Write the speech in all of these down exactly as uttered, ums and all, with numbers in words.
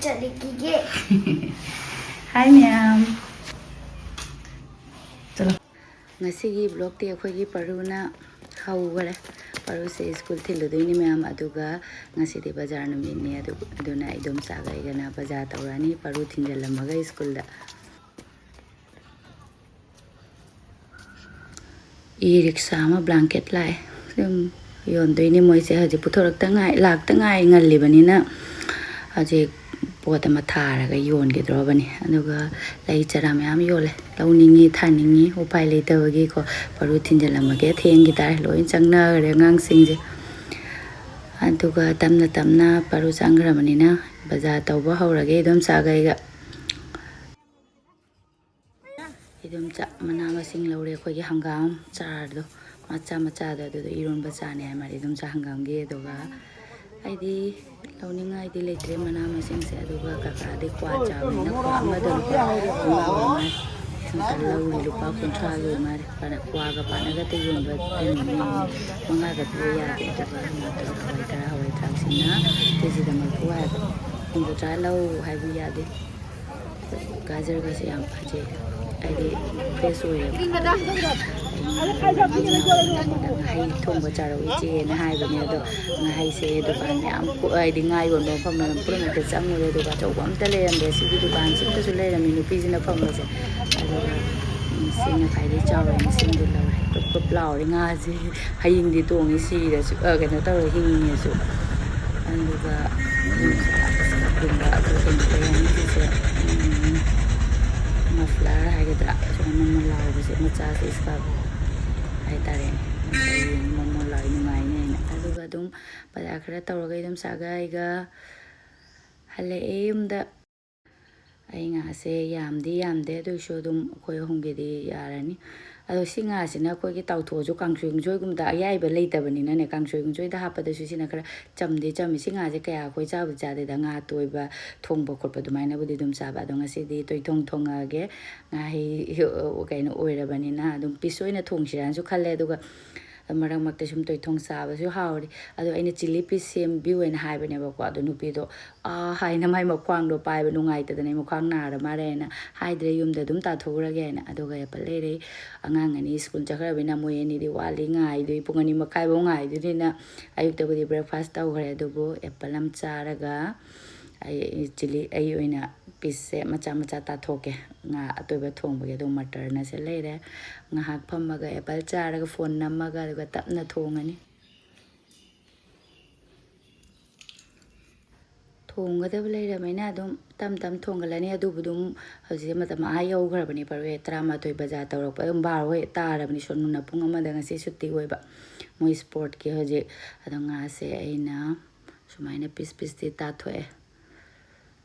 ꯆꯠꯂꯤꯈꯤꯒꯦ꯫ ꯍꯥꯏ ꯃꯌꯥꯝ꯫ ꯆꯠꯂꯣ꯫ ꯉꯁꯤꯒꯤ vlogꯇꯤ ꯑꯩꯈꯣꯏꯒꯤ ꯄꯔꯨꯅ ꯍꯧꯈꯔꯦ꯫ ꯄꯔꯨꯁꯦ ꯁ꯭ꯀꯨꯜ ꯊꯤꯜꯂꯨꯗꯣꯏꯅꯤ ꯃꯌꯥꯝ, ꯑꯗꯨꯒ ꯉꯁꯤꯗꯤ ꯕꯖꯥꯔ ꯅꯨꯃꯤꯠꯅꯤ꯫ ꯑꯗꯨ-, ꯑꯗꯨꯅ ꯏꯗꯣꯝꯆꯥꯒ ꯑꯩꯒꯅ ꯕꯖꯥꯔ ꯇꯧꯔꯅꯤ ꯄꯔꯨ ꯊꯤꯟꯖꯜꯂꯝꯃꯒ ꯁ꯭ꯀꯨꯜꯗ꯫ E-rickshaw ꯑꯃ blanket ꯂꯥꯛꯑꯦ꯫ ꯁꯨꯝ ꯌꯣꯟꯗꯣꯏꯅꯤ ꯃꯣꯏꯁꯦ꯫ ꯍꯧꯖꯤꯛ ꯄꯨꯊꯣꯔꯛꯇ ꯉꯥꯏ, ꯂꯥꯛꯇ ꯉꯥꯏ, ꯉꯜꯂꯤꯕꯅꯤꯅ ꯍꯧꯖꯤꯛ ꯄꯣꯠ ꯑꯃ ꯊꯥꯔꯒ ꯌꯣꯟꯒꯗ꯭ꯔꯣꯕꯅꯤ꯫ ꯑꯗꯨꯒ ꯂꯩ ꯆꯔꯥ ꯃꯌꯥꯝ ꯌꯣꯜꯂꯦ꯫ ꯂꯧꯅꯤꯡꯉꯤ, ꯊꯥꯅꯤꯡꯉꯤ, ꯎꯄꯥꯏ ꯂꯩꯇꯕꯒꯤ ꯀꯣ, ꯄꯔꯨ ꯊꯤꯟꯖꯜꯂꯝꯃꯒꯦ꯫ ꯊꯦꯡꯈꯤ ꯇꯥꯔꯦ, ꯂꯣꯏ ꯆꯪꯅꯈ꯭ꯔꯦ ꯑꯉꯥꯡꯁꯤꯡꯁꯦ꯫ ꯑꯗꯨꯒ ꯇꯞꯅ ꯇꯞꯅ ꯄꯔꯨ ꯆꯪꯈ꯭ꯔꯕꯅꯤꯅ ꯕꯖꯥꯔ ꯇꯧꯕ ꯍꯧꯔꯒꯦ ꯏꯗꯣꯝꯆꯥꯒ ꯑꯩꯒ꯫ ꯏꯗꯣꯝꯆꯥ ꯃꯅꯥ ꯃꯁꯤꯡ ꯂꯧꯔꯦ, ꯑꯩꯈꯣꯏꯒꯤ ꯍꯪꯒꯥꯝ ꯆꯥꯔꯗꯣ, ꯃꯆꯥ ꯃꯆꯥꯗꯣ, ꯑꯗꯨꯗꯣ ꯏꯔꯣꯟꯕ ꯆꯥꯅꯤ ꯍꯥꯏ ꯃꯥꯜꯂꯦ ꯏꯗꯣꯝꯆꯥ ꯍꯪꯒꯥꯝꯒꯤ꯫ ꯑꯗꯨꯒ ꯑꯩꯗꯤ ꯂꯧꯅꯤꯡꯉꯥꯏꯗꯤ ꯂꯩꯇ꯭ꯔꯦ ꯃꯅꯥ ꯃꯁꯤꯡꯁꯦ꯫ ꯑꯗꯨꯒ ꯀꯀꯥꯗꯤ ꯀ꯭ꯋꯥ ꯆꯥꯕꯅꯤꯅ ꯀ꯭ꯋꯥ ꯑꯃꯗ ꯂꯨꯄꯥ ꯃꯉꯥ ꯑꯣꯏ ꯃꯥꯜꯂꯦ꯫ ꯁꯤꯡꯀꯜ ꯂꯧꯔꯤ ꯂꯨꯄꯥ ꯀꯨꯟꯊ꯭ꯔꯥꯒꯤ ꯑꯣꯏ ꯃꯥꯜꯂꯦ꯫ ꯀ꯭ꯋꯥꯒ ꯄꯥꯅꯒ ꯌꯣꯟꯕ ꯀꯩꯅꯣꯅꯦ꯫ ꯃꯉꯥꯒ ꯄꯤꯕ ꯌꯥꯗꯦ꯫ ꯑꯗꯨꯒ ꯍꯋꯥꯏ ꯊꯔꯥꯛ, ꯍꯋꯥꯏ ꯊꯔꯥꯛꯁꯤꯅ ꯀꯦꯖꯤꯗ ꯃꯔꯤꯐꯨ ꯍꯥꯏꯕ꯫ ꯍꯨꯝꯐꯨꯇꯔꯥ ꯂꯧ ꯍꯥꯏꯕ ꯌꯥꯗꯦ꯫ ꯒꯥꯖꯔꯒꯁꯦ ꯌꯥꯝ ꯐꯖꯩ, ꯍꯥꯏꯗꯤ fresh ꯑꯣꯏꯌꯦꯕ꯫ ꯉꯥꯍꯩ ꯊꯣꯡꯕ ꯆꯥꯔꯛꯎ ꯏꯆꯦꯅ ꯍꯥꯏꯕꯅꯦ꯫ ꯑꯗꯣ ꯉꯥꯍꯩꯁꯦ ꯗꯨꯀꯥꯟ ꯃꯌꯥꯝ ꯀꯣ-, ꯍꯥꯏꯗꯤ ꯉꯥ ꯌꯣꯟꯕ ꯃꯐꯝ ꯃꯌꯥꯝ ꯄꯨꯝꯅꯃꯛꯇ ꯆꯪꯉꯨꯔꯦ, ꯑꯗꯨꯒ ꯑꯆꯧꯕ ꯑꯝꯇ ꯂꯩꯔꯝꯗꯦ꯫ ꯁꯤꯒꯤ ꯗꯨꯀꯥꯟꯁꯤꯗꯀꯁꯨ ꯂꯩꯔꯝꯃꯤ ꯅꯨꯄꯤꯁꯤꯅ ꯐꯝꯕꯁꯦ꯫ ꯑꯗꯨꯒ ꯁꯤꯅ ꯈ꯭ꯋꯥꯏꯗꯒꯤ ꯆꯥꯎꯔꯦ, ꯃꯁꯤꯡꯗꯤ ꯂꯧꯔꯦ꯫ ꯀꯨꯞ ꯀꯨꯞ ꯂꯥꯎꯔꯦ ꯉꯥꯁꯦ꯫ ꯍꯌꯤꯡꯗꯤ ꯇꯣꯡꯉꯤ ꯁꯤꯔꯁꯨ, ꯑ, ꯀꯩꯅꯣ ꯇꯧꯔꯦ ꯍꯤꯡꯉꯁꯨ꯫ ꯑꯗꯨꯒ ꯀꯩꯅꯣ ꯀꯩ ꯍꯥꯏꯅꯤ ꯁꯤꯁꯦ, ꯎꯝ, muffler ꯍꯥꯏꯒꯗ꯭ꯔꯥ, ꯁꯨꯃꯥꯏꯅ ꯃꯣꯟ ꯂꯥꯎꯕꯁꯦ, ꯃꯆꯥꯁꯦ scarf ꯍꯥꯏꯇꯥꯔꯦꯅꯦ꯫ ꯃꯣꯟ ꯃꯣꯟ ꯂꯥꯎꯏ, ꯅꯨꯡꯉꯥꯏꯅꯦꯅ꯫ ꯑꯗꯨꯒ ꯑꯗꯨꯝ ꯕꯖꯥꯔ ꯈꯔ ꯇꯧꯔꯒ ꯏꯗꯣꯝꯆꯥꯒ ꯑꯩꯒ ꯍꯜꯂꯛꯑꯦ ꯌꯨꯝꯗ꯫ ꯑꯩ ꯉꯥꯁꯦ ꯌꯥꯝꯗꯤ ꯌꯥꯝꯗꯦ, ꯑꯗꯨꯏꯁꯨ ꯑꯗꯨꯝ ꯑꯩꯈꯣꯏ ꯑꯍꯨꯝꯒꯤꯗꯤ ꯌꯥꯔꯅꯤ꯫ ꯑꯗꯣ ꯁꯤ ꯉꯥꯁꯤꯅ ꯑꯩꯈꯣꯏꯒꯤ ꯇꯥꯎꯊꯣꯛꯑꯁꯨ ꯀꯥꯡꯁꯣꯏ ꯅꯨꯡꯁꯣꯏꯒꯨꯝꯕꯗ ꯑꯌꯥꯏꯕ ꯂꯩꯇꯕꯅꯤꯅꯅꯦ, ꯀꯥꯡꯁꯣꯏ ꯅꯨꯡꯁꯣꯏꯗ ꯍꯥꯞꯄꯗꯁꯨ ꯁꯤꯅ ꯈꯔ ꯆꯝꯗꯤ ꯆꯝꯃꯤ꯫ ꯁꯤ ꯉꯥꯁꯦ ꯀꯌꯥ ꯑꯩꯈꯣꯏ ꯆꯥꯕꯨꯗꯤ ꯆꯥꯗꯦꯗ, ꯉꯥ ꯇꯣꯏꯕ ꯊꯣꯡꯕ ꯈꯣꯠꯄ ꯑꯗꯨꯃꯥꯏꯅꯕꯨꯗꯤ ꯑꯗꯨꯝ ꯆꯥꯕ꯫ ꯑꯗꯣ ꯉꯁꯤꯗꯤ ꯇꯣꯏꯊꯣꯡ ꯊꯣꯡꯉꯛꯑꯒꯦ꯫ ꯉꯥꯍꯩ ꯀꯩꯅꯣ ꯑꯣꯏꯔꯕꯅꯤꯅ ꯑꯗꯨꯝ piece ꯑꯣꯏꯅ ꯊꯣꯡꯁꯤꯔꯥꯅꯁꯨ ꯈꯜꯂꯦ꯫ ꯑꯗꯨꯒ ꯃꯔꯛ ꯃꯔꯛꯇ ꯁꯨꯝ ꯇꯣꯏꯊꯣꯡ ꯆꯥꯕꯁꯨ ꯍꯥꯎꯔꯤ꯫ ꯑꯗꯣ ꯑꯩꯅ ꯆꯤꯂꯤ ꯄꯤꯁ ꯁꯦꯝꯕꯤꯌꯨ ꯍꯥꯏꯅ ꯍꯥꯏꯕꯅꯦꯕꯀꯣ꯫ ꯑꯗꯣ ꯅꯨꯄꯤꯗꯣ "ꯑꯥ" ꯍꯥꯏꯅ ꯃꯥꯏ ꯃꯈ꯭ꯋꯥꯡꯗꯣ ꯄꯥꯏꯕ ꯅꯨꯡꯉꯥꯏꯇꯗꯅ, "ꯑꯩ ꯃꯈ꯭ꯋꯥꯡ ꯅꯥꯔ ꯃꯥꯜꯂꯦꯅ" ꯍꯥꯏꯗ꯭ꯔꯦ, ꯌꯨꯝꯗ ꯑꯗꯨꯝ ꯇꯥꯊꯣꯛꯎꯔꯒꯦ ꯍꯥꯏꯅ꯫ ꯑꯗꯨꯒ ꯑꯦꯄꯜ ꯂꯩꯔꯦ꯫ ꯑꯉꯥꯡ ꯑꯅꯤ ꯁ꯭ꯀꯨꯜ ꯆꯠꯈ꯭ꯔꯕꯅꯤꯅ ꯃꯣꯏ ꯑꯅꯤꯗꯤ ꯋꯥꯠꯂꯤ, ꯉꯥꯏꯗꯣꯏ, ꯄꯨꯡ ꯑꯅꯤ ꯃꯈꯥꯏꯐꯥꯎ ꯉꯥꯏꯗꯣꯏꯅꯤꯅ꯫ ꯑꯌꯨꯛꯇꯕꯨꯗꯤ ꯕ꯭ꯔꯦꯛꯐꯥꯁ ꯇꯧꯈ꯭ꯔꯦ, ꯑꯗꯨꯕꯨ ꯑꯦꯄꯜ ꯑꯃ ꯆꯥꯔꯒ ꯑꯩ ꯆꯤꯂꯤ, ꯑꯩ ꯑꯣꯏꯅ ꯄꯤꯁꯁꯦ ꯃꯆꯥ ꯃꯆꯥ ꯇꯥꯊꯣꯛꯀꯦ꯫ ꯉꯥ ꯑꯇꯣꯏꯕ ꯊꯣꯡꯕꯒꯤ꯫ ꯑꯗꯨ ꯃꯇꯔꯅꯁꯦ ꯂꯩꯔꯦ꯫ ꯉꯥꯏꯍꯥꯛ ꯐꯝꯃꯒ ꯑꯦꯄꯜ ꯆꯥꯔꯒ ꯐꯣꯟ ꯅꯝꯃꯒ ꯑꯗꯨꯒ ꯇꯞꯅ ꯊꯣꯡꯉꯅꯤ꯫ ꯊꯣꯡꯒꯗꯕ ꯂꯩꯔꯕꯅꯤꯅ ꯑꯗꯨꯝ ꯇꯞ ꯇꯞ ꯊꯣꯡꯒꯠꯂꯅꯤ꯫ ꯑꯗꯨꯕꯨ ꯑꯗꯨꯝ ꯍꯧꯖꯤꯛ ꯃꯇꯝ ꯑꯥ ꯌꯧꯈ꯭ꯔꯕꯅꯤ, ꯄꯔꯦ ꯇꯔꯥꯃꯥꯊꯣꯏ ꯕꯖꯥꯔ ꯇꯧꯔꯛꯄ ꯑꯗꯨꯝ ꯕꯥꯔꯣ ꯍꯦꯛ ꯇꯥꯔꯕꯅꯤ꯫ ꯁꯣꯅꯨꯅ ꯄꯨꯡ ꯑꯃꯗ ꯉꯁꯤ ꯁꯨꯇꯤ ꯑꯣꯏꯕ, ꯃꯣꯏ ꯁ꯭ꯄꯣꯔꯠꯀꯤ ꯍꯧꯖꯤꯛ꯫ ꯑꯗꯣ ꯉꯥꯁꯦ ꯑꯩꯅ ꯁꯨꯃꯥꯏꯅ ꯄꯤꯁ ꯄꯤꯁꯇꯤ ꯇꯥꯊꯣꯛꯑꯦ꯫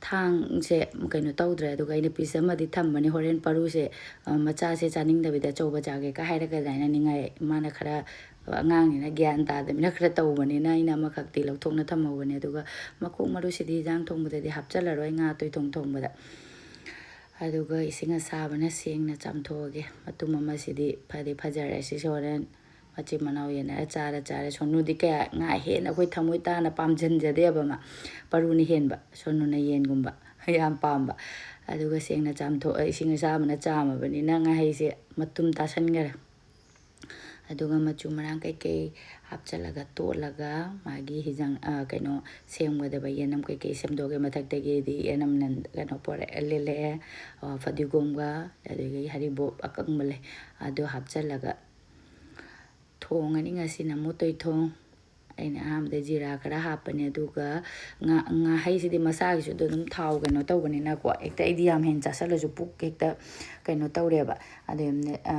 ꯊꯥꯡꯁꯦ ꯀꯩꯅꯣ ꯇꯧꯗ꯭ꯔꯦ꯫ ꯑꯗꯨꯒ ꯑꯩꯅ ꯄꯤꯁ ꯑꯃꯗꯤ ꯊꯝꯕꯅꯤ, ꯍꯣꯔꯦꯟ ꯄꯔꯨꯁꯦ, ꯑ, ꯃꯆꯥꯁꯦ ꯆꯥꯅꯤꯡꯗꯕꯤꯗ ꯑꯆꯧꯕ ꯆꯥꯒꯦ ꯀ ꯍꯥꯏꯔꯛꯀꯗ꯭ꯔꯥ ꯍꯥꯏꯅ ꯅꯤꯡꯉꯥꯏ꯫ ꯃꯥꯅ ꯈꯔ ꯑꯉꯥꯡꯅꯤꯅ ꯒ꯭ꯌꯥꯟ ꯇꯥꯗꯕꯅꯤꯅ ꯈꯔ ꯇꯧꯕꯅꯤꯅ ꯑꯩꯅ ꯑꯃꯈꯛꯇꯤ ꯂꯧꯊꯣꯛꯅ ꯊꯝꯍꯧꯕꯅꯦ꯫ ꯑꯗꯨꯒ ꯃꯈꯣꯡ ꯃꯔꯨꯁꯤꯗꯤ ꯏꯟꯖꯥꯡ ꯊꯣꯡꯕꯗꯗꯤ ꯍꯥꯞꯆꯜꯂꯔꯣꯏ, ꯉꯥ ꯇꯣꯏꯊꯣꯡ ꯊꯣꯡꯕꯗ꯫ ꯑꯗꯨꯒ ꯏꯁꯤꯡ ꯑꯁꯥꯕꯅ ꯁꯦꯡꯅ ꯆꯥꯝꯊꯣꯛꯑꯒꯦ꯫ ꯃꯇꯨꯝ ꯑꯃꯁꯤꯗꯤ ꯐꯗꯤ ꯐꯖꯔꯦ꯫ ꯁꯤꯁꯨ ꯍꯣꯔꯦꯟ ꯃꯆꯤꯟ ꯃꯅꯥꯎ ꯌꯦꯟꯅꯔ ꯆꯥꯔ ꯆꯥꯔꯦ꯫ ꯁꯣꯅꯨꯗꯤ ꯀꯌꯥ ꯉꯥ ꯍꯦꯟꯅ ꯑꯩꯈꯣꯏ ꯊꯃꯣꯏ ꯇꯥꯅ ꯄꯥꯝꯖꯟꯖꯗꯦꯕ꯫ ꯃꯥ ꯄꯔꯨꯅ ꯍꯦꯟꯕ, ꯁꯣꯅꯨꯅ ꯌꯦꯟꯒꯨꯝꯕ ꯌꯥꯝ ꯄꯥꯝꯕ꯫ ꯑꯗꯨꯒ ꯁꯦꯡꯅ ꯆꯥꯝꯊꯣꯛꯑ ꯏꯁꯤꯡ ꯑꯁꯥꯕꯅ ꯆꯥꯝꯃꯕꯅꯤꯅ ꯉꯥꯍꯩꯁꯦ ꯃꯇꯨꯝ ꯇꯥꯁꯟꯈꯔꯦ꯫ ꯑꯗꯨꯒ ꯃꯆꯨ ꯃꯔꯥꯡ ꯀꯩꯀꯩ ꯍꯥꯞꯆꯤꯜꯂꯒ ꯇꯣꯠꯂꯒ ꯃꯥꯒꯤ ꯍꯤꯟꯖꯥꯡ, ꯑ, ꯀꯩꯅꯣ ꯁꯦꯝꯒꯗꯕ ꯌꯦꯅꯝ ꯀꯩꯀꯩ ꯁꯦꯝꯗꯣꯛꯑꯒꯦ꯫ ꯃꯊꯛꯇꯒꯤꯗꯤ ꯌꯦꯅꯝ ꯅꯟ-, ꯀꯩꯅꯣ ꯄꯣꯔꯛꯑꯦ, ꯂꯤꯜꯂꯛꯑꯦ, ꯑ, ꯐꯗꯤꯒꯣꯝꯒ ꯑꯗꯒꯤ ꯍꯔꯤꯕꯣꯞ ꯑꯀꯪꯕ ꯂꯩ, ꯑꯗꯨ ꯍꯥꯞꯆꯤꯜꯂꯒ ꯊꯣꯡꯉꯅꯤ ꯉꯁꯤꯅ ꯑꯃꯨꯛ ꯇꯣꯏꯊꯣꯡ꯫ ꯑꯩꯅ ꯑꯍꯥꯟꯕꯗ ꯖꯤꯔꯥ ꯈꯔ ꯍꯥꯞꯄꯅꯦ, ꯑꯗꯨꯒ ꯉꯥ-, ꯉꯥꯍꯩꯁꯤꯗꯤ ꯃꯁꯥꯒꯤꯁꯨ ꯑꯗꯨ ꯑꯗꯨꯝ ꯊꯥꯎ ꯀꯩꯅꯣ ꯇꯧꯕꯅꯤꯅꯀꯣ, ꯍꯦꯛꯇ ꯑꯩꯗꯤ ꯌꯥꯝ ꯍꯦꯟꯅ ꯆꯥꯁꯤꯜꯂꯁꯨ ꯄꯨꯛ ꯍꯦꯛꯇ ꯀꯩꯅꯣ ꯇꯧꯔꯦꯕ꯫ ꯑꯗꯨꯅ, ꯑ,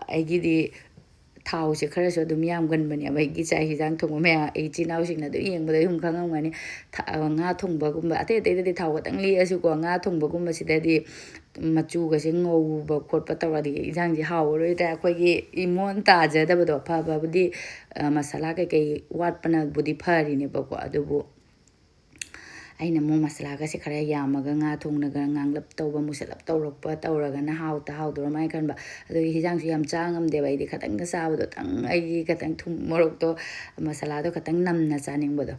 ꯑꯩꯒꯤꯗꯤ ꯊꯥꯎꯁꯦ ꯈꯔꯁꯨ ꯑꯗꯨꯝ ꯌꯥꯝꯒꯟꯕꯅꯦꯕ ꯑꯩꯒꯤ ꯆꯥꯛ ꯍꯤꯟꯖꯥꯡ ꯊꯣꯡꯕ ꯃꯌꯥꯝ꯫ ꯑꯩ ꯏꯆꯤꯟ ꯏꯅꯥꯎꯁꯤꯡꯅ ꯑꯗꯨꯝ ꯌꯦꯡꯕꯗ ꯑꯗꯨꯝ ꯈꯪꯉꯝꯒꯅꯤ꯫ ꯊ-, ꯉꯥ ꯊꯣꯡꯕꯒꯨꯝꯕ, ꯑꯇꯩ ꯑꯇꯩꯗꯗꯤ ꯊꯥꯎ ꯈꯛꯇꯪ ꯂꯤꯛꯑꯁꯨꯀꯣ, ꯉꯥ ꯊꯣꯡꯕꯒꯨꯝꯕꯁꯤꯗꯗꯤ ꯃꯆꯨꯒꯁꯦ ꯉꯧꯕ ꯈꯣꯠꯄ ꯇꯧꯔꯗꯤ ꯏꯟꯖꯥꯡꯁꯦ ꯍꯥꯎꯔꯔꯣꯏꯗ꯭ꯔꯥ? ꯑꯩꯈꯣꯏꯒꯤ ꯏꯃꯣꯟ ꯇꯥꯖꯗꯕꯗꯣ꯫ ꯐꯕꯕꯨꯗꯤ, ꯑ, ꯃꯁꯥꯂꯥ ꯀꯩꯀꯩ ꯋꯥꯠꯄꯅꯕꯨꯗꯤ ꯐꯔꯤꯅꯦꯕꯀꯣ, ꯑꯗꯨꯕꯨ ꯑꯩꯅ ꯑꯃꯨꯛ ꯃꯁꯥꯂꯥꯒꯁꯦ ꯈꯔ ꯌꯥꯝꯃꯒ ꯉꯥ ꯊꯣꯡꯅꯒ ꯉꯥꯡꯂꯞ ꯇꯧꯕ, ꯃꯨꯁꯜꯂꯞ ꯇꯧꯔꯛꯄ ꯇꯧꯔꯒꯅ ꯍꯥꯎꯇ ꯍꯥꯎꯗꯣꯔꯝ ꯍꯥꯏꯅ ꯈꯟꯕ꯫ ꯑꯗꯨꯒꯤ ꯍꯤꯟꯖꯥꯡꯁꯨ ꯌꯥꯝ ꯆꯥ ꯉꯝꯗꯦꯕ ꯑꯩꯗꯤ꯫ ꯈꯇꯪꯒ ꯆꯥꯕꯗꯣ ꯇꯪ ꯑꯩꯒꯤ ꯈꯇꯪ ꯊꯨꯝ ꯃꯣꯔꯣꯛꯇꯣ, ꯃꯁꯥꯂꯥꯗꯣ ꯈꯇꯪ ꯅꯝꯅ ꯆꯥꯅꯤꯡꯕꯗꯣ꯫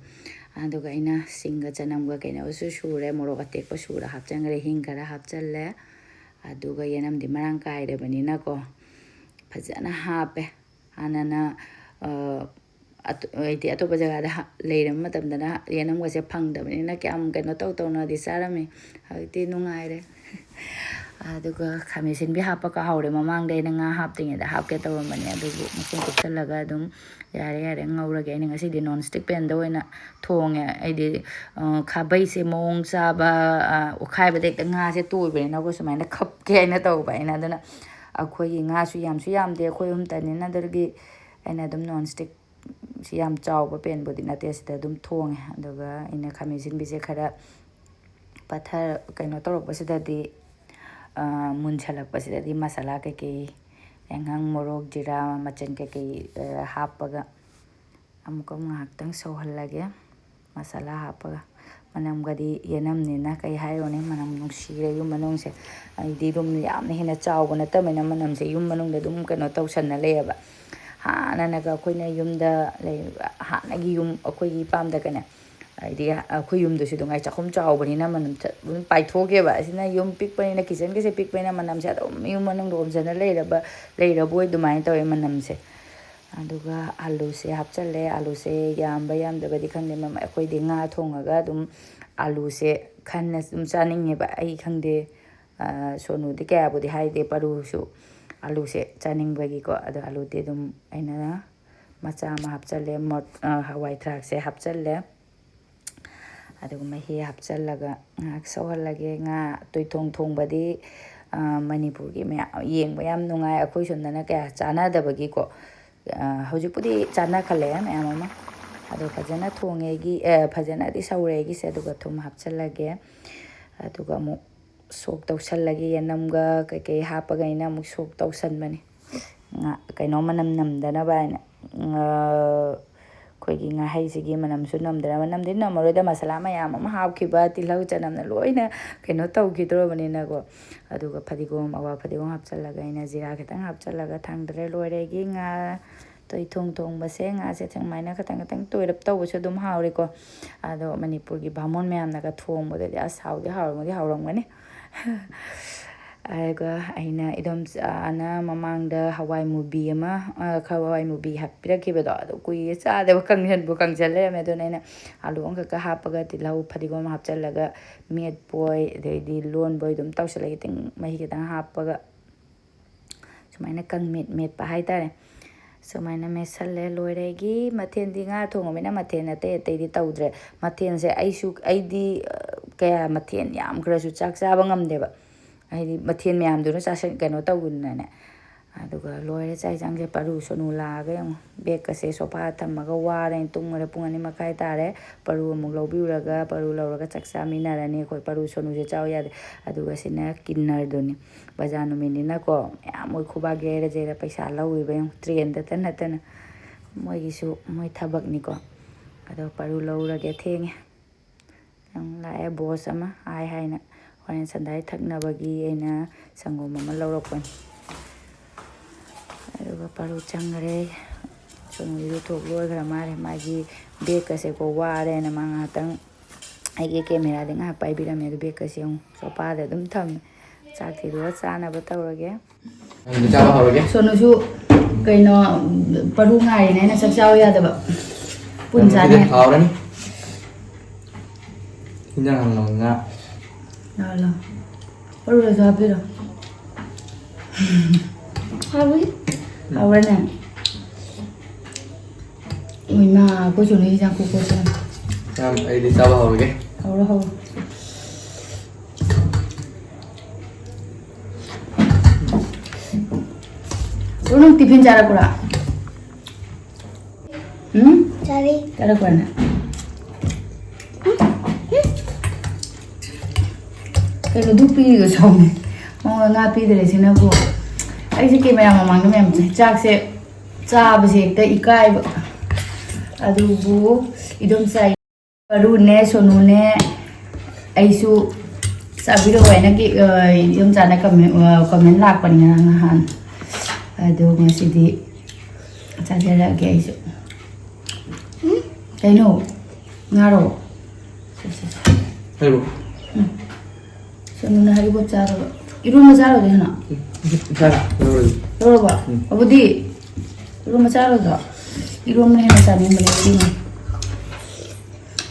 ꯑꯗꯨꯒ ꯑꯩꯅ ꯁꯤꯡꯒ ꯆꯅꯝꯒ ꯀꯩꯅꯣꯁꯨ ꯁꯨꯔꯦ, ꯃꯣꯔꯣꯛ ꯑꯇꯦꯛꯄ ꯁꯨꯔ ꯍꯥꯞꯆꯟꯈ꯭ꯔꯦ, ꯍꯤꯡ ꯈꯔ ꯍꯥꯞꯆꯜꯂꯦ꯫ ꯑꯗꯨꯒ ꯌꯦꯅꯝꯗꯤ ꯃꯔꯥꯡ ꯀꯥꯏꯔꯕꯅꯤꯅꯀꯣ ꯐꯖꯅ ꯍꯥꯞꯄꯦ꯫ ꯍꯥꯟꯅꯅ, ꯑ, ꯑꯇꯣ-, ꯍꯥꯏꯗꯤ ꯑꯇꯣꯞꯄ ꯖꯒꯥꯗ ꯍꯥ-, ꯂꯩꯔꯝꯕ ꯃꯇꯝꯗꯅ ꯌꯦꯅꯝꯒꯁꯦ ꯐꯪꯗꯕꯅꯤꯅ ꯀꯌꯥꯝ ꯀꯩꯅꯣ ꯇꯧ ꯇꯧꯅꯗꯤ ꯆꯥꯔꯝꯃꯤ꯫ ꯍꯧꯖꯤꯛꯇꯤ ꯅꯨꯡꯉꯥꯏꯔꯦ꯫ ꯑꯗꯨꯒ ꯈꯥꯃꯦꯟ ꯑꯁꯤꯟꯕꯤ ꯍꯥꯞꯄ ꯀꯥꯍꯧꯔꯦ꯫ ꯃꯃꯥꯡꯗ ꯑꯩꯅ ꯉꯥ ꯍꯥꯞꯇ꯭ꯔꯤꯉꯩꯗ ꯍꯥꯞꯀꯦ ꯇꯧꯔꯝꯕꯅꯦ, ꯑꯗꯨꯕꯨ ꯃꯈꯨꯝ ꯀꯨꯞꯁꯜꯂꯒ ꯑꯗꯨꯝ ꯌꯥꯔꯦ, ꯌꯥꯔꯦ, ꯉꯧꯔꯒꯦ꯫ ꯑꯩꯅ ꯉꯁꯤꯗꯤ non stick panꯗ ꯑꯣꯏꯅ ꯊꯣꯡꯉꯦ꯫ ꯑꯩꯗꯤ, ꯑ, ꯈꯥꯕꯩꯁꯦ ꯃꯑꯣꯡ ꯆꯥꯕ, ꯑ, ꯑꯣꯠꯈꯥꯏꯕꯗ ꯍꯦꯛꯇ ꯉꯥꯁꯦ ꯇꯣꯏꯕꯅꯤꯅꯀꯣ, ꯁꯨꯃꯥꯏꯅ ꯈꯞꯀꯦ ꯍꯥꯏꯅ ꯇꯧꯕ ꯑꯩꯅ꯫ ꯑꯗꯨꯅ ꯑꯩꯈꯣꯏꯒꯤ ꯉꯥꯁꯨ ꯌꯥꯝꯁꯨ ꯌꯥꯝꯗꯦ, ꯑꯩꯈꯣꯏ ꯑꯍꯨꯝꯇꯅꯤꯅ, ꯑꯗꯨꯒꯤ ꯑꯩꯅ ꯑꯗꯨꯝ non stick ꯁꯤ ꯌꯥꯝ ꯆꯥꯎꯕ panꯕꯨꯗꯤ ꯅꯠꯇꯦ, ꯁꯤꯗ ꯑꯗꯨꯝ ꯊꯣꯡꯉꯦ꯫ ꯑꯗꯨꯒ ꯑꯩꯅ ꯈꯥꯃꯦꯟ ꯑꯁꯤꯟꯕꯤꯁꯦ ꯈꯔ ꯄꯠꯊ-, ꯀꯩꯅꯣ ꯇꯧꯔꯛꯄꯁꯤꯗꯗꯤ, ꯑ, ꯃꯨꯟꯁꯜꯂꯛꯄꯁꯤꯗꯗꯤ ꯃꯁꯥꯂꯥ ꯀꯩꯀꯩ, ꯌꯥꯏꯉꯪ, ꯃꯣꯔꯣꯛ, ꯖꯤꯔꯥ, ꯃꯆꯜ ꯀꯩꯀꯩ, ꯑ, ꯍꯥꯞꯄꯒ ꯑꯃꯨꯛꯀ ꯉꯥꯏꯍꯥꯛꯇꯪ ꯁꯧꯍꯜꯂꯒꯦ꯫ ꯃꯁꯥꯂꯥ ꯍꯥꯞꯄꯒ, ꯃꯅꯝꯒꯗꯤ ꯌꯦꯅꯝꯅꯤꯅ ꯀꯩ ꯍꯥꯏꯔꯨꯅꯤ, ꯃꯅꯝ ꯅꯨꯡꯁꯤꯔꯦ ꯌꯨꯝ ꯃꯅꯨꯡꯁꯦ꯫ ꯑꯩꯗꯤ ꯑꯗꯨꯝ ꯌꯥꯝꯅ ꯍꯦꯟꯅ ꯆꯥꯎꯕ ꯅꯠꯇꯕꯅꯤꯅ ꯃꯅꯝꯁꯦ ꯌꯨꯝ ꯃꯅꯨꯡꯗ ꯑꯗꯨꯝ ꯀꯩꯅꯣ ꯇꯧꯁꯟꯅ ꯂꯩꯌꯦꯕ꯫ ꯍꯥꯟꯅꯅꯒ ꯑꯩꯈꯣꯏꯅ ꯌꯨꯝꯗ ꯂꯩ-, ꯍꯥꯟꯅꯒꯤ ꯌꯨꯝ ꯑꯩꯈꯣꯏꯒꯤ ꯏꯄꯥꯝꯗꯒꯅꯦ, ꯍꯥꯏꯗꯤ ꯑꯩꯈꯣꯏ ꯌꯨꯝꯗꯨꯁꯨ ꯑꯗꯨꯝ ꯉꯥꯏ ꯆꯥꯛꯈꯨꯝ ꯆꯥꯎꯕꯅꯤꯅ ꯃꯅꯝ ꯆ-, ꯑꯗꯨꯝ ꯄꯥꯏꯊꯣꯛꯈꯤꯕ꯫ ꯑꯁꯤꯅ ꯌꯨꯝ ꯄꯤꯛꯄꯅꯤꯅ, ꯀꯤꯠꯆꯟꯒꯁꯦ ꯄꯤꯛꯄꯅꯤꯅ ꯃꯅꯝꯁꯦ ꯑꯗꯨꯝ ꯌꯨꯝ ꯃꯅꯨꯡꯗ ꯑꯣꯝꯁꯤꯟꯅ ꯂꯩꯔꯕ, ꯂꯩꯔꯕꯣꯏ ꯑꯗꯨꯃꯥꯏꯅ ꯇꯧꯋꯦ ꯃꯅꯝꯁꯦ꯫ ꯑꯗꯨꯒ ꯑꯂꯨꯁꯦ ꯍꯥꯞꯆꯜꯂꯦ꯫ ꯑꯂꯨꯁꯦ ꯌꯥꯝꯕ ꯌꯥꯝꯗꯕꯗꯤ ꯈꯪꯗꯦ, ꯃꯃ-, ꯑꯩꯈꯣꯏꯗꯤ ꯉꯥ ꯊꯣꯡꯉꯒ ꯑꯗꯨꯝ ꯑꯂꯨꯁꯦ ꯈꯟꯅ ꯑꯗꯨꯝ ꯆꯥꯅꯤꯡꯉꯦꯕ꯫ ꯑꯩ ꯈꯪꯗꯦ, ꯑ, ꯁꯣꯅꯨꯗꯤ ꯀꯌꯥꯕꯨꯗꯤ ꯍꯥꯏꯗꯦ, ꯄꯔꯨꯁꯨ ꯑꯂꯨꯁꯦ ꯆꯥꯅꯤꯡꯕꯒꯤꯀꯣ꯫ ꯑꯗꯣ ꯑꯂꯨꯗꯤ ꯑꯗꯨꯝ ꯑꯩꯅ ꯃꯆꯥ ꯑꯃ ꯍꯥꯞꯆꯜꯂꯦ, ꯃꯣꯠ-, ꯑ, ꯍꯋꯥꯏ ꯊ꯭ꯔꯥꯛꯁꯦ ꯍꯥꯞꯆꯜꯂꯦ꯫ ꯑꯗꯨꯒ ꯃꯍꯤ ꯍꯥꯞꯆꯜꯂꯒ ꯉꯥꯏꯍꯥꯛ ꯁꯧꯍꯜꯂꯒꯦ꯫ ꯉꯥ ꯇꯣꯏꯊꯣꯡ ꯊꯣꯡꯕꯗꯤ, ꯑ, ꯃꯅꯤꯄꯨꯔꯒꯤ ꯃꯌꯥꯝ ꯌꯦꯡꯕ ꯌꯥꯝ ꯅꯨꯡꯉꯥꯏ꯫ ꯑꯩꯈꯣꯏ ꯁꯣꯝꯗꯅ ꯀꯌꯥ ꯆꯥꯅꯗꯕꯒꯤꯀꯣ꯫ ꯑ, ꯍꯧꯖꯤꯛꯄꯨꯗꯤ ꯆꯥꯅꯈꯠꯂꯛꯑꯦ ꯃꯌꯥꯝ ꯑꯃ꯫ ꯑꯗꯣ ꯐꯖꯅ ꯊꯣꯡꯉꯦ ꯑꯩꯒꯤ, ꯑ, ꯐꯖꯅꯗꯤ ꯁꯧꯔꯦ ꯑꯩꯒꯤꯁꯦ꯫ ꯑꯗꯨꯒ ꯊꯨꯝ ꯍꯥꯞꯆꯜꯂꯒꯦ꯫ ꯑꯗꯨꯒ ꯑꯃꯨꯛ ꯁꯣꯛ ꯇꯧꯁꯜꯂꯒꯦ꯫ ꯌꯦꯅꯝꯒ ꯀꯩꯀꯩ ꯍꯥꯞꯄꯒ ꯑꯩꯅ ꯑꯃꯨꯛ ꯁꯣꯛ ꯇꯧꯁꯟꯕꯅꯦ꯫ ꯉꯥ, ꯀꯩꯅꯣ ꯃꯅꯝ ꯅꯝꯗꯅꯕ ꯍꯥꯏꯅ꯫ ꯉꯥ, ꯑꯩꯈꯣꯏꯒꯤ ꯉꯥꯍꯩꯁꯤꯒꯤ ꯃꯅꯝꯁꯨ ꯅꯝꯗ꯭ꯔꯦ꯫ ꯃꯅꯝꯗꯤ ꯅꯝꯃꯔꯣꯏꯗ, ꯃꯁꯥꯂꯥ ꯃꯌꯥꯝ ꯑꯃ ꯍꯥꯞꯈꯤꯕ, ꯇꯤꯜꯍꯧ ꯆꯅꯝꯅ ꯂꯣꯏꯅ ꯀꯩꯅꯣ ꯇꯧꯈꯤꯗ꯭ꯔꯕꯅꯤꯅꯀꯣ꯫ ꯑꯗꯨꯒ ꯐꯗꯤꯒꯣꯝ, ꯑꯋꯥ ꯐꯗꯤꯒꯣꯝ ꯍꯥꯞꯆꯤꯜꯂꯒ ꯑꯩꯅ ꯖꯤꯔꯥ ꯈꯤꯇꯪ ꯍꯥꯞꯆꯤꯜꯂꯒ ꯊꯥꯡꯗꯔꯦ꯫ ꯂꯣꯏꯔꯦ ꯑꯩꯒꯤ ꯉꯥ ꯇꯣꯏꯊꯣꯡ ꯊꯣꯡꯕꯁꯦ꯫ ꯉꯥꯁꯦ ꯁꯨꯃꯥꯏꯅ ꯈꯤꯇꯪ ꯈꯤꯇꯪ ꯇꯣꯏꯔꯞ ꯇꯧꯕꯁꯨ ꯑꯗꯨꯝ ꯍꯥꯎꯔꯦꯀꯣ꯫ ꯑꯗꯣ ꯃꯅꯤꯄꯨꯔꯒꯤ ꯕꯥꯃꯣꯟ ꯃꯌꯥꯝꯅꯒ ꯊꯣꯡꯕꯗꯗꯤ ꯑꯁ ꯍꯥꯎꯗꯤ ꯍꯥꯎꯔꯝꯒꯗꯤ ꯍꯥꯎꯔꯝꯒꯅꯤ꯫ ꯑꯗꯨꯒ ꯑꯩꯅ ꯏꯗꯣꯝꯆꯥꯅ ꯃꯃꯥꯡꯗ ꯍꯋꯥꯏ ꯃꯨꯕꯤ ꯑꯃ, ꯑ, ꯍꯋꯥꯏ ꯃꯨꯕꯤ ꯍꯥꯞꯄꯤꯔꯛꯈꯤꯕꯗꯣ, ꯑꯗꯣ ꯀꯨꯏꯔꯦ ꯆꯥꯗꯕ, ꯀꯪꯁꯟꯕꯨ ꯀꯪꯁꯟ ꯂꯩꯔꯝꯃꯦ꯫ ꯑꯗꯨꯅ ꯑꯩꯅ ꯑꯥꯂꯨ ꯑꯃꯈꯛꯀ ꯍꯥꯞꯄꯒ ꯇꯤꯜꯍꯧ ꯐꯗꯤꯒꯣꯝ ꯍꯥꯞꯆꯤꯜꯂꯒ ꯃꯦꯠꯄꯣꯏ, ꯑꯗꯩꯗꯤ ꯂꯣꯟꯕꯣꯏ ꯑꯗꯨꯝ ꯇꯧꯁꯜꯂꯦ, ꯈꯤꯇꯪ ꯃꯍꯤ ꯈꯤꯇꯪ ꯍꯥꯞꯄꯒ꯫ ꯁꯨꯃꯥꯏꯅ ꯀꯪꯃꯦꯠ ꯃꯦꯠꯄ ꯍꯥꯏꯇꯥꯔꯦ꯫ ꯁꯨꯃꯥꯏꯅ ꯃꯦꯠꯁꯜꯂꯦ, ꯂꯣꯏꯔꯦ ꯑꯩꯒꯤ ꯃꯊꯦꯜꯗꯤ꯫ ꯉꯥ ꯊꯣꯡꯉꯕꯅꯤꯅ ꯃꯊꯦꯜ ꯑꯇꯩ ꯑꯇꯩꯗꯤ ꯇꯧꯗ꯭ꯔꯦ꯫ ꯃꯊꯦꯜꯁꯦ ꯑꯩꯁꯨ, ꯑꯩꯗꯤ, ꯑ, ꯀꯌꯥ ꯃꯊꯦꯜ ꯌꯥꯝꯈ꯭ꯔꯁꯨ ꯆꯥꯛ ꯆꯥꯕ ꯉꯝꯗꯦꯕ꯫ ꯍꯥꯏꯗꯤ ꯃꯊꯦꯜ ꯃꯌꯥꯝꯗꯨꯅ ꯆꯥꯁꯟ-, ꯀꯩꯅꯣ ꯇꯧꯗꯅꯅꯦ꯫ ꯑꯗꯨꯒ ꯂꯣꯏꯔꯦ ꯆꯥꯛ ꯏꯟꯁꯥꯡꯁꯦ꯫ ꯄꯔꯨ ꯁꯣꯅꯨ ꯂꯥꯛꯑꯒ ꯌꯦꯡꯉꯣ, ꯕꯦꯒꯀꯁꯦ ꯁꯣꯐꯥꯗ ꯊꯝꯃꯒ ꯋꯥꯔꯦꯅ ꯇꯨꯝꯈ꯭ꯔꯦ꯫ ꯄꯨꯡ ꯑꯅꯤ ꯃꯈꯥꯏ ꯇꯥꯔꯦ꯫ ꯄꯔꯨ ꯑꯃꯨꯛ ꯂꯧꯕꯤꯔꯨꯔꯒ, ꯄꯔꯨ ꯂꯧꯔꯒ ꯆꯥꯛ ꯆꯥꯃꯤꯟꯅꯔꯅꯤ ꯑꯩꯈꯣꯏ꯫ ꯄꯔꯨ ꯁꯣꯅꯨꯁꯦ ꯆꯥꯎ ꯌꯥꯗꯦ꯫ ꯑꯗꯨꯒ ꯁꯤꯅ ꯀꯤꯟꯅꯔꯗꯨꯅꯤ꯫ ꯕꯖꯥꯔ ꯅꯨꯃꯤꯠꯅꯤꯅꯀꯣ, ꯃꯌꯥꯝ ꯃꯣꯏ ꯈꯨꯕꯥꯛ ꯌꯩꯔ ꯌꯩꯔ ꯄꯩꯁꯥ ꯂꯧꯔꯤꯕ ꯌꯦꯡꯉꯣ, ꯇ꯭ꯔꯦꯟꯗꯇ ꯅꯠꯇꯅ꯫ ꯃꯣꯏꯒꯤꯁꯨ ꯃꯣꯏ ꯊꯕꯛꯅꯤꯀꯣ꯫ ꯑꯗꯣ ꯄꯔꯨ ꯂꯧꯔꯒꯦ, ꯊꯦꯡꯉꯦ꯫ ꯌꯥꯝ ꯂꯥꯛꯑꯦ ꯕꯣꯁ ꯑꯃ ꯍꯥꯏ ꯍꯥꯏꯅ꯫ ꯍꯣꯔꯦꯟ ꯁꯟꯗꯥꯏ ꯊꯛꯅꯕꯒꯤ ꯑꯩꯅ ꯁꯪꯒꯣꯝ ꯑꯃ ꯂꯧꯔꯛꯄꯅꯤ꯫ ꯑꯗꯨꯒ ꯄꯔꯨ ꯆꯪꯈꯔꯦ꯫ ꯁꯣꯅꯨꯒꯤꯁꯨ ꯊꯣꯛ ꯂꯣꯏꯈ꯭ꯔ ꯃꯥꯜꯂꯦ꯫ ꯃꯥꯒꯤ ꯕꯦꯒꯀꯁꯦꯀꯣ ꯋꯥꯔꯦꯅ ꯃꯥ ꯉꯥꯏꯍꯥꯛꯇꯪ ꯑꯩꯒꯤ ꯀꯦꯃꯦꯔꯥꯗꯤ ꯉꯥꯏꯍꯥꯛ ꯄꯥꯏꯕꯤꯔꯝꯃꯦ꯫ ꯑꯗꯨ ꯕꯦꯒꯀꯁꯦ ꯑꯃꯨꯛ ꯁꯣꯐꯥꯗ ꯑꯗꯨꯝ ꯊꯝꯃꯦ꯫ ꯆꯥꯛ ꯊꯤꯗꯣꯛꯑ ꯆꯥꯅꯕ ꯇꯧꯔꯒꯦ꯫ ꯑꯗꯨꯗꯤ ꯆꯥꯕ ꯍꯧꯔꯒꯦ꯫ ꯁꯣꯅꯨꯁꯨ ꯀꯩꯅꯣ, ꯄꯔꯨ ꯉꯥꯏꯔꯤꯅꯦ, ꯑꯩꯅ ꯆꯥꯛ ꯆꯥꯕ ꯌꯥꯗꯕ꯫ ꯄꯨꯟ ꯑꯗꯨꯗꯤ ꯆꯥꯅꯤ꯫ ꯍꯥꯎꯔꯅꯤ꯫ ꯏꯟꯖꯥꯡ ꯍꯥꯎꯅ ꯉꯥ꯫ ꯂꯥꯎ, ꯂꯥꯎ꯫ ꯄꯔꯨꯗꯁꯨ ꯍꯥꯞꯄꯤꯔꯣ꯫ ꯍꯥꯎꯋꯤ꯫ ꯍꯥꯎꯔꯅꯦ꯫ ꯏꯃꯥ, ꯑꯩꯈꯣꯏ ꯁꯣꯅꯨ ꯏꯟꯖꯥꯡ ꯈꯨꯀꯣꯠꯁꯦ꯫ ꯌꯥꯝ, ꯑꯩꯗꯤ ꯆꯥꯕ ꯍꯧꯔꯒꯦ꯫ ꯍꯧꯔꯣ, ꯍꯧꯔꯣ꯫ ꯁꯣꯅꯨ, ꯅꯪ ꯇꯤꯐꯤꯟ ꯆꯥꯔꯛꯄ꯭ꯔꯥ? ꯎꯝ? ꯆꯥꯔꯤ꯫ ꯆꯥꯔꯛꯄ꯭ꯔꯥꯅꯦ? ꯀꯩꯅꯣ ꯗꯨꯛ ꯄꯤꯔꯤꯒ ꯁꯣꯝꯅꯦ꯫ ꯃꯉꯣꯟꯗ ꯉꯥ ꯄꯤꯗ꯭ꯔꯦ ꯁꯤꯅꯕꯨ꯫ ꯑꯩꯁꯦ ꯀꯦꯃꯦꯔꯥ ꯃꯃꯥꯡꯗ ꯃꯌꯥꯝ ꯆꯥꯏ꯫ ꯆꯥꯛꯁꯦ ꯆꯥꯕꯁꯦ ꯍꯦꯛꯇ ꯏꯀꯥꯏꯕ꯫ ꯑꯗꯨꯕꯨ ꯏꯗꯣꯝꯆꯥ ꯄꯔꯨꯅꯦ, ꯁꯣꯅꯨꯅꯦ, ꯑꯩꯁꯨ ꯆꯥꯕꯤꯔꯛꯑꯣ ꯍꯥꯏꯅ ꯀꯤ-, ꯑ, ꯏꯗꯣꯝꯆꯥꯅ ꯀꯃꯦꯟ, ꯑ, ꯀꯃꯦꯟ ꯂꯥꯛꯄꯅꯤꯅ ꯅꯍꯥꯟ꯫ ꯑꯗꯣ ꯉꯁꯤꯗꯤ ꯆꯥꯖꯔꯛꯑꯒꯦ ꯑꯩꯁꯨ꯫ ꯎꯝ? ꯀꯩꯅꯣ? ꯉꯥꯔꯣ? ꯁꯦ, ꯁꯦ, ꯁꯦ꯫ ꯍꯥꯏꯔꯣ꯫ ꯎꯝ꯫ ꯁꯣꯅꯨꯅ ꯍꯔꯤꯕꯣꯞ ꯆꯥꯗꯕ꯫ ꯏꯔꯣꯟꯕ ꯆꯥꯔꯣꯏꯗ꯭ꯔꯣ ꯍꯦꯟꯅ? ꯎꯝ, ꯆꯥꯔꯦ꯫ ꯂꯧꯔꯒꯦ꯫ ꯂꯧꯔꯕꯣ? ꯎꯝ꯫ ꯑꯕꯨꯗꯤ, ꯏꯔꯣꯟꯕ ꯆꯥꯔꯣꯏꯗ꯭ꯔꯣ? ꯏꯔꯣꯟꯕꯅ ꯍꯦꯟꯅ ꯆꯥꯅꯤꯡꯕꯅꯦ ꯑꯩꯗꯤ꯫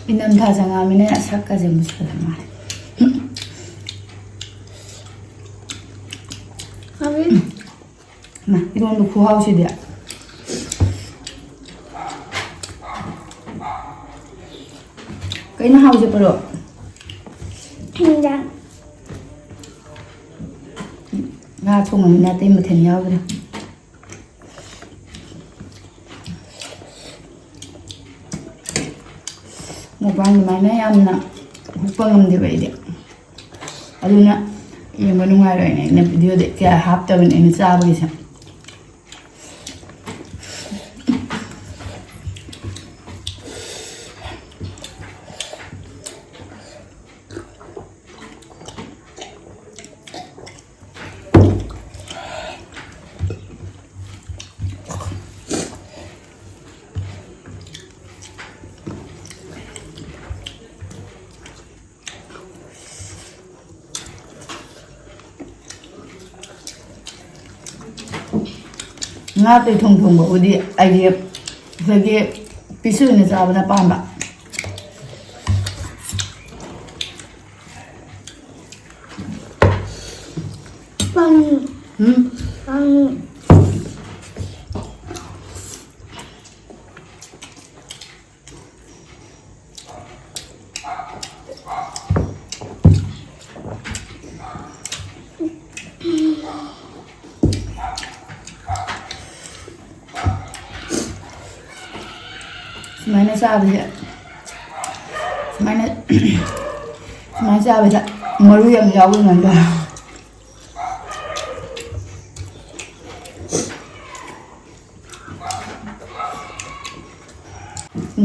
ꯏꯪꯊꯝꯊꯥ ꯆꯪꯉꯛꯑꯃꯤꯅ ꯁꯛꯀꯁꯦ ꯃꯨꯁꯜꯂ ꯃꯥꯜꯂꯦ꯫ ꯍꯥꯎꯋꯤ꯫ ꯃꯥ, ꯏꯔꯣꯟꯕ ꯈꯨꯍꯥꯎꯁꯤꯗꯤ꯫ ꯀꯩꯅꯣ ꯍꯥꯎꯁꯦ ꯄꯔꯣ? ꯍꯤꯟꯖꯥꯡ꯫ ꯉꯥ ꯊꯣꯡꯉꯃꯤꯅ ꯑꯇꯩ ꯃꯊꯦꯜ ꯌꯥꯎꯗ꯭ꯔꯦ꯫ ꯃꯨꯛꯕꯥꯡ ꯑꯗꯨꯃꯥꯏꯅ ꯌꯥꯝꯅ ꯍꯨꯛꯄ ꯉꯝꯗꯦꯕ ꯑꯩꯗꯤ꯫ ꯑꯗꯨꯅ ꯌꯦꯡꯕ ꯅꯨꯡꯉꯥꯏꯔꯣꯏꯅ ꯑꯩꯅ ꯚꯤꯗꯤꯑꯣꯗꯤ ꯀꯌꯥ ꯍꯥꯞꯇꯕꯅꯤ ꯑꯩꯅ ꯆꯥꯕꯒꯤꯁꯦ꯫ ꯉꯥ ꯇꯣꯏꯊꯣꯡ ꯊꯣꯡꯕꯕꯨꯗꯤ ꯑꯩꯗꯤ ꯑꯩꯈꯣꯏꯒꯤ ꯄꯤꯁ ꯑꯣꯏꯅ ꯆꯥꯕꯅ ꯄꯥꯝꯕ꯫ ꯄꯥꯝꯃꯤ꯫ ꯎꯝ? ꯄꯥꯝꯃꯤ꯫ ꯁꯨꯃꯥꯏꯅ ꯆꯥꯕꯁꯦ, ꯁꯨꯃꯥꯏꯅ, ꯁꯨꯃꯥꯏꯅ ꯆꯥꯕꯁꯦ ꯃꯔꯨ ꯌꯥꯝ ꯌꯥꯎꯕ ꯉꯝꯗ꯫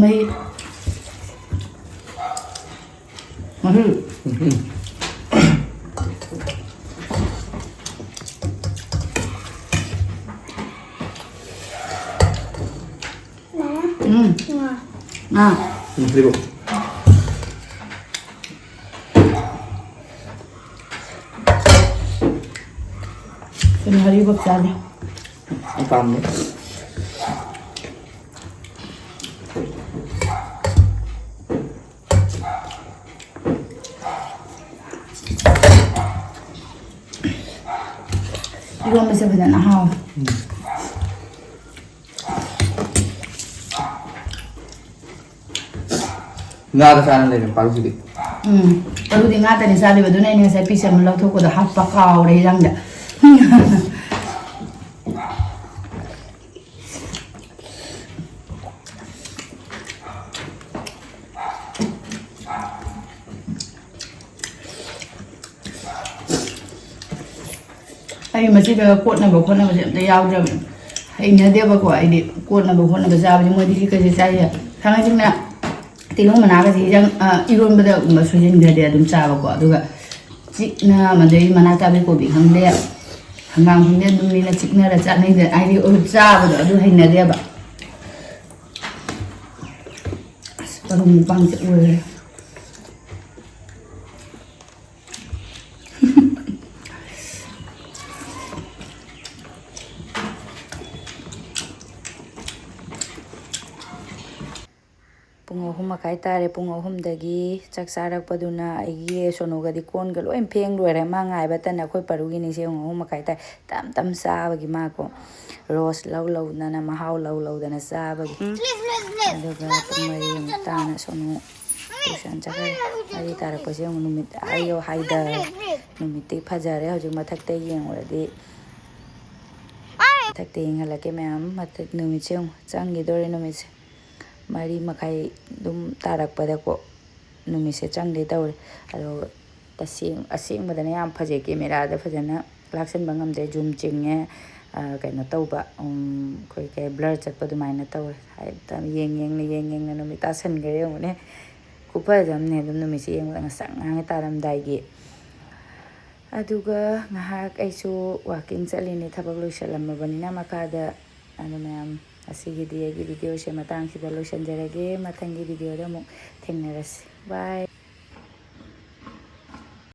ꯑꯩ ꯃꯍꯤ꯫ ꯎꯝ꯫ ꯉꯥ꯫ ꯎꯝ, ꯁꯤꯕꯨ꯫ ꯀꯩꯅꯣ ꯍꯔꯤꯕꯣꯞ ꯆꯥꯗꯦ꯫ ꯑꯩ ꯄꯥꯝꯗꯦ꯫ ꯏꯔꯣꯟꯕꯁꯦ ꯐꯖꯅ ꯍꯥꯎꯋꯦ꯫ ꯎꯝ꯫ ꯉꯥꯗ ꯆꯥꯅ ꯂꯩꯔꯦ ꯄꯥꯔꯨꯁꯤꯗꯤ꯫ ꯎꯝ꯫ ꯑꯗꯨꯗꯤ ꯉꯥꯛꯇꯅꯤ ꯆꯥꯗꯣꯏꯕ꯫ ꯑꯗꯨꯅ ꯑꯩꯅ ꯉꯁꯥꯏ piece ꯑꯃ ꯂꯧꯊꯣꯛꯄꯗꯣ ꯍꯥꯞꯄ ꯀꯥꯎꯔꯦ ꯍꯤꯟꯖꯥꯡꯗ꯫ ꯑꯩ ꯃꯁꯤꯗ ꯀꯣꯠꯅꯕ ꯈꯣꯠꯅꯕꯁꯦ ꯑꯝꯇ ꯌꯥꯎꯗ꯭ꯔꯕꯅꯦ꯫ ꯍꯩꯅꯗꯦꯕꯀꯣ ꯑꯩꯗꯤ ꯀꯣꯠꯅꯕ ꯈꯣꯠꯅꯕ ꯆꯥꯕꯁꯦ꯫ ꯃꯣꯏꯗꯤ ꯁꯤ ꯀꯩꯁꯦ ꯆꯥꯏꯁꯦ꯫ ꯊꯥꯡꯒꯩꯁꯤꯡꯅ ꯇꯤꯜꯍꯧ ꯃꯅꯥꯒꯁꯦ ꯍꯤꯟꯖꯥꯡ, ꯑ, ꯏꯔꯣꯟꯕꯗꯒꯨꯝꯕ ꯁꯣꯏꯖꯤꯟꯈ꯭ꯔꯗꯤ ꯑꯗꯨꯝ ꯆꯥꯕꯀꯣ꯫ ꯑꯗꯨꯒ ꯆꯤꯛꯅ, ꯃꯗꯩ ꯃꯅꯥ ꯆꯥꯕꯤ ꯀꯣꯕꯤ ꯈꯪꯗꯦ, ꯍꯪꯒꯥꯝ ꯈꯪꯗꯦ, ꯑꯗꯨꯝ ꯃꯤꯅ ꯆꯤꯛꯅꯔ ꯆꯥꯅꯩꯗꯅ꯫ ꯑꯩꯗꯤ ꯑꯗꯨ ꯆꯥꯕꯗꯣ ꯑꯗꯨ ꯍꯩꯅꯗꯦꯕ꯫ ꯑꯁ, ꯄꯔꯨꯝ ꯃꯨꯛꯕꯥꯡꯁꯦ ꯑꯣꯏꯔꯦ꯫ ꯄꯨꯡ ꯑꯍꯨꯝ ꯃꯈꯥꯏ ꯇꯥꯔꯦ꯫ ꯄꯨꯡ ꯑꯍꯨꯝꯗꯒꯤ ꯆꯥꯛ ꯆꯥꯔꯛꯄꯗꯨꯅ ꯑꯩꯒꯤ ꯁꯣꯅꯨꯒꯗꯤ ꯀꯣꯟꯒ ꯂꯣꯏ ꯐꯦꯡ ꯂꯣꯏꯔꯦ꯫ ꯃꯥ ꯉꯥꯏꯕ ꯇꯟꯅ ꯑꯩꯈꯣꯏ ꯄꯔꯨꯒꯤ ꯅꯤꯡꯁꯤꯡ ꯑꯍꯨꯝ ꯃꯈꯥꯏ ꯇꯥꯏ꯫ ꯇꯞ ꯇꯞ ꯆꯥꯕꯒꯤ ꯃꯥꯀꯣ ꯔꯣꯁ ꯂꯧ ꯂꯧꯗꯅ, ꯃꯍꯥꯎ ꯂꯧ ꯂꯧꯗꯅ ꯆꯥꯕꯒꯤ꯫ ꯑꯗꯨꯒ ꯄꯨꯡ ꯃꯔꯤ ꯑꯃꯨꯛ ꯇꯥꯅ ꯁꯣꯅꯨ tuition ꯆꯠꯈ꯭ꯔꯦ꯫ ꯃꯔꯤ ꯇꯥꯔꯛꯄꯁꯦ ꯑꯃꯨꯛ ꯅꯨꯃꯤꯠ ꯑꯩ ꯍꯥꯏꯊꯔꯦ꯫ ꯅꯨꯃꯤꯠꯇꯤ ꯐꯖꯔꯦ꯫ ꯍꯧꯖꯤꯛ ꯃꯊꯛꯇ ꯌꯦꯡꯉꯨꯔꯗꯤ, ꯃꯊꯛꯇ ꯌꯦꯡꯍꯜꯂꯛꯀꯦ ꯃꯌꯥꯝ꯫ ꯃꯊꯛ ꯅꯨꯃꯤꯠꯁꯦ ꯑꯃꯨꯛ ꯆꯪꯈꯤꯗꯣꯔꯦ꯫ ꯅꯨꯃꯤꯠꯁꯦ ꯃꯔꯤ ꯃꯈꯥꯏ ꯑꯗꯨꯝ ꯇꯥꯔꯛꯄꯗꯀꯣ ꯅꯨꯃꯤꯠꯁꯦ ꯆꯪꯗꯦ ꯇꯧꯔꯦ꯫ ꯑꯗꯣ ꯇꯁꯦꯡ-, ꯑꯁꯦꯡꯕꯗꯅ ꯌꯥꯝ ꯐꯖꯩ꯫ Camera ꯗ ꯐꯖꯅ ꯂꯥꯛꯁꯟꯕ ꯉꯝꯗ꯭ꯔꯦ꯫ Zoom ꯆꯤꯡꯉꯦ꯫ ꯀꯩꯅꯣ ꯇꯧꯕ, ꯑꯩꯈꯣꯏ ꯀꯩ ꯕ꯭ꯂꯔ ꯆꯠꯄ ꯑꯗꯨꯃꯥꯏꯅ ꯇꯧꯋꯦ꯫ ꯍꯥꯏꯗꯤ ꯌꯦꯡ ꯌꯦꯡꯅ ꯌꯦꯡ ꯌꯦꯡꯅ ꯅꯨꯃꯤꯠ ꯇꯥꯁꯟꯈ꯭ꯔꯦ ꯌꯦꯡꯉꯨꯅꯦ꯫ ꯈꯨꯐꯖ ꯑꯃꯅꯦ ꯑꯗꯨꯝ ꯅꯨꯃꯤꯠꯁꯦ ꯌꯦꯡꯕꯗ ꯉꯁꯪ ꯉꯥꯡꯉꯦ ꯇꯥꯔꯝꯗꯥꯏꯒꯤ꯫ ꯑꯗꯨꯒ ꯉꯥꯏꯍꯥꯛ ꯑꯩꯁꯨ ꯋꯥꯛꯀꯤꯡ ꯆꯠꯂꯤꯅꯦ, ꯊꯕꯛ ꯂꯣꯏꯁꯜꯂꯝꯃꯕꯅꯤꯅ ꯃꯈꯥꯗ꯫ ꯑꯗꯨ ꯃꯌꯥꯝ, ꯉꯁꯤꯒꯤꯗꯤ ꯑꯩꯒꯤ ꯚꯤꯗꯤꯑꯣꯁꯦ ꯃꯇꯥꯡꯁꯤꯗ ꯂꯣꯏꯁꯤꯟꯖꯔꯒꯦ꯫ ꯃꯊꯪꯒꯤ ꯚꯤꯗꯤꯑꯣꯗ ꯑꯃꯨꯛ ꯊꯦꯡꯅꯔꯁꯤ꯫ ꯕꯥꯏ꯫